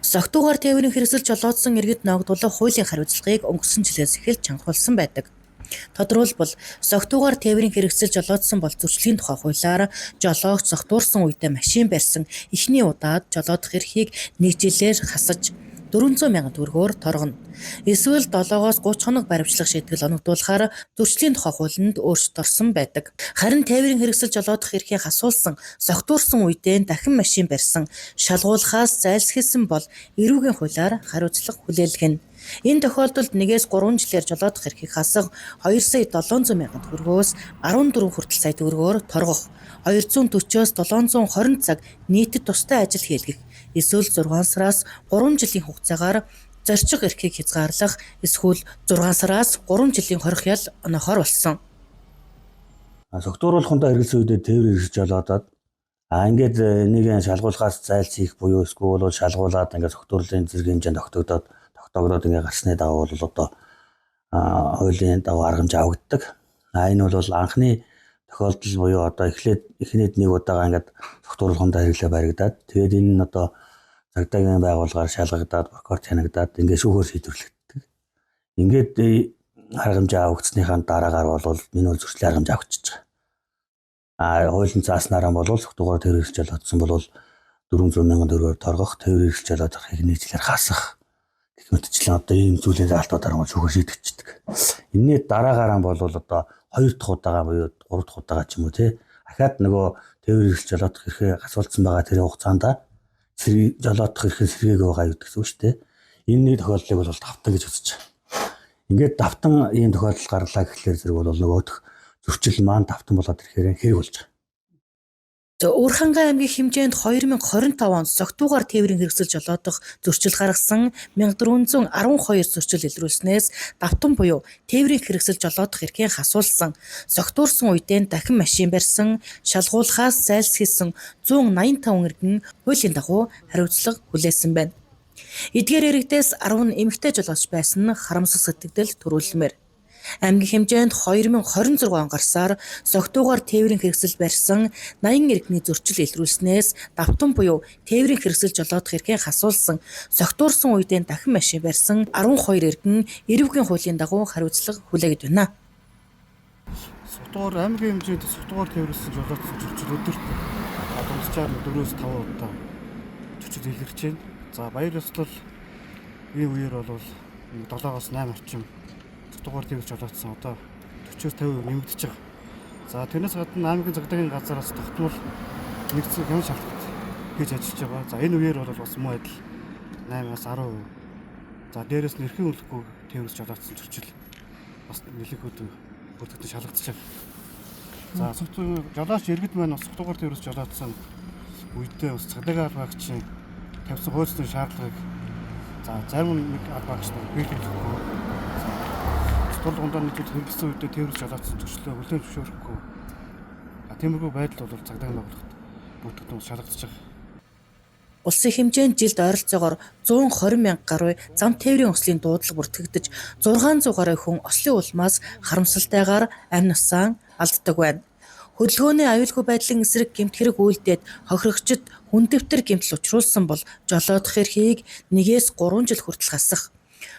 Согтуугаар тээврийн хэрэгсэл жолоодсон иргэд ноогдуулах хуулийн хариуцлагыг өнгөрсөн жилээс эхэлж чангаруулсан байдаг. Тодорхойлбол, согтуугаар тээврийн хэрэгсэл жолоодсон бол зөрчлийн тухай хуулиар жолоогч согтуурсан үедээ машин барьсан эхний удаад жолоодох эрхийг нэг жилээр хасаж 400 мянган төгрөгөөр торгоно. Эсвэл 7-оос 30 хоног баривчлах шийтгэл оногдуулахаар зөрчлийн тухай хуулинд өөрчлөлт орсон байдаг. Харин тээврийн хэрэгсэл жолоодох эрхийг хасуулсан, согтуурсан үедээ дахин машин барьсан, шалгуулахаас зайлсхийсэн бол эрүүгийн хуулиар хариуцлага хүлээлгэнэ. Энэ тохиолдолд 1-ээс 3 жилээр жолоодох эрхийг хасах 2 сая 700 мянган төгрөгөөс 14 хүртэл сая төгрөгөөр торгох, 240-оос 720 цаг нийтэд тустай ажил хийлгэх, эсвэл 6 сараас 3 жилийн хугацаагаар зорчих эрхийг хязгаарлах, эсвэл 6 сараас 3 жилийн хорих ял оноохоор болсон. Согтууруулахундаа хэрэглэсэн үедээ тээвэр хэрэгсэж жолоодоод ингээд нэг шалгуулахаас зайлсхийх буюу эсвэл бол шалгуулад ингээд согтуурлын зэрэг хэмжээнд тогтоогдоод ингээд гарсны дагуу бол одоо хуулийн дагуу арга хэмжээ авагддаг. Энэ бол анхны тохиолдол буюу одоо эхлээд эхнийд нэг удаага ингээд согтууруулахундаа хэрэглээ баригдаад, тэгээд энэ нь одоо цагдаагийн байгууллагаар шалгагдаад, прокурор хянагдаад, ингээд шүүхээр шийдвэрлэгддэг. Ингээд арга хэмжээ авагдсныхаа дараагаар бол энэ бол зөрчлийн арга хэмжээ авагдчихж байгаа. Хуулийн зааснараа бол согтуугаар тээвэр хэрэгсэл жолоодсон бол 400 мянган төгрөгөөр торгох, тээвэр хэрэгсэл жолоодох нэг жилээр хасах гэх мэтчлэн одоо ийм зүйлийн заалтуудаар бол шүүхээр шийдэгдчихдэг. Энэний дараагаараа бол одоо хоёр дахь удаага буюу гурав дахь удаага ч юм уу, тий, ахаад нөгөө тээвэр хэрэгсэл жолоодох эрхээ хасуулсан байгаа тэр хугацаанд сэргий жолоодох эрхээ сэргээг байгаа юу гэсэн үг шүү дээ. Энэ тохиолдлыг бол давтан гэж үзэж байгаа. Ингээд давтан ийм тохиолдол гарлаа гэхлээр зэрэг бол нөгөөх зөрчил маань давтан болоод ирэхээр хэрэг болж байгаа. За, Уурхангай аймгийн хэмжээнд 2025 онд согтуугаар тээврийн хэрэгсэл жолоодох зөрчил гаргасан 1412 зөрчил илрүүлснээс давтан буюу тээврийн хэрэгсэл жолоодох эрхийг хасуулсан, согтуурсан үедээ дахин машин барьсан, шалгуулахаас зайлсхийсэн 185 иргэн хуулийн дагуу хариуцлага хүлээсэн байна. Эдгээр иргэдээс 10 нь эмэгтэй жолооч байсан нь харамсах сэтгэгдэл төрүүлмээр. Аймгийн хэмжээнд 2026 он гарсаар согтуугаар тээврийн хэрэгсэл барьсан 80 иргэний зөрчил илрүүлснээс давтан буюу тээврийн хэрэгсэл жолоодох эрхийг хасуулсан, согтуурсан үедээ дахин машин барьсан 12 иргэн эрүүгийн хуулийн дагуу хариуцлага хүлээгдэж байна. Согтуугаар аймгийн хэмжээнд согтуугаар тээвэрлсэн жолоодсон зөрчил өдөрт дунджаар 4-5 удаа зөрчил илэрч байна. За, баяр ёслол ийм үеэр бол 7-оос 8 орчим согтуугаар тээвэрлж жолоодсон, одоо 40-50% нэмэгдэж байгаа. За, тэрнээс гадна аймгийн цагдаагийн газараас тогтмол нэгдсэн хямд шалгалт хийж ажиллаж байгаа. За, энэ үеэр бол бас муу адил 8-аас 10%. За, дээрэс нь эрхийн үнэлэхгүй тээвэрлж жолоодсон зөрчил бас нэлээд бүртгэгдэн шалгагдаж байгаа. За, согтуу жолооч иргэд маань бас согтуугаар тээвэрлж жолоодсон үедээ бас цагдаагийн албаагчийн тавьсан хууль зүйн шаардлагыг, за, зарим нэг албаагч нар биелүүлэхгүй, турлагундаа нэг зүйл хэрэглэсэн үедээ тээвэрлж жолоодсон зөрчлөө хүлээн зөвшөөрөхгүй. Тиймэрхүү байдал бол цагдаагийн байгууллагт бүртгэгдэн шалгагдаж байгаа. Улсын хэмжээнд жилд ойролцоогоор 120 мянга гаруй зам тээврийн ослын дуудлага бүртгэгдэж, 600 гаруй хүн ослын улмаас харамсалтайгаар амь насаа алддаг байна. Хөдөлгөөний аюулгүй байдлын эсрэг гэмт хэрэг үйлдээд хохирогчид хүндэвтэр гэмтэл учруулсан бол жолоодох эрхийг 1-ээс 3 жил хүртэл хасах,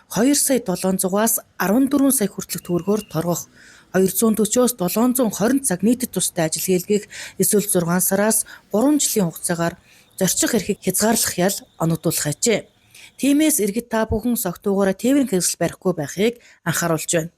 2 сая 700-аас 14 сая хүртэлх төгрөгөөр торгох, 240-оос 720 цаг нийтэд тустай ажил хийлгэх, эсвэл 6 сараас 3 жилийн хугацаагаар зорчих эрхийг хязгаарлах ял оногдуулах ажээ. Тиймээс иргэд та бүхэн согтуугаараа тээврийн хэрэгсэл барихгүй байхыг анхааруулж байна.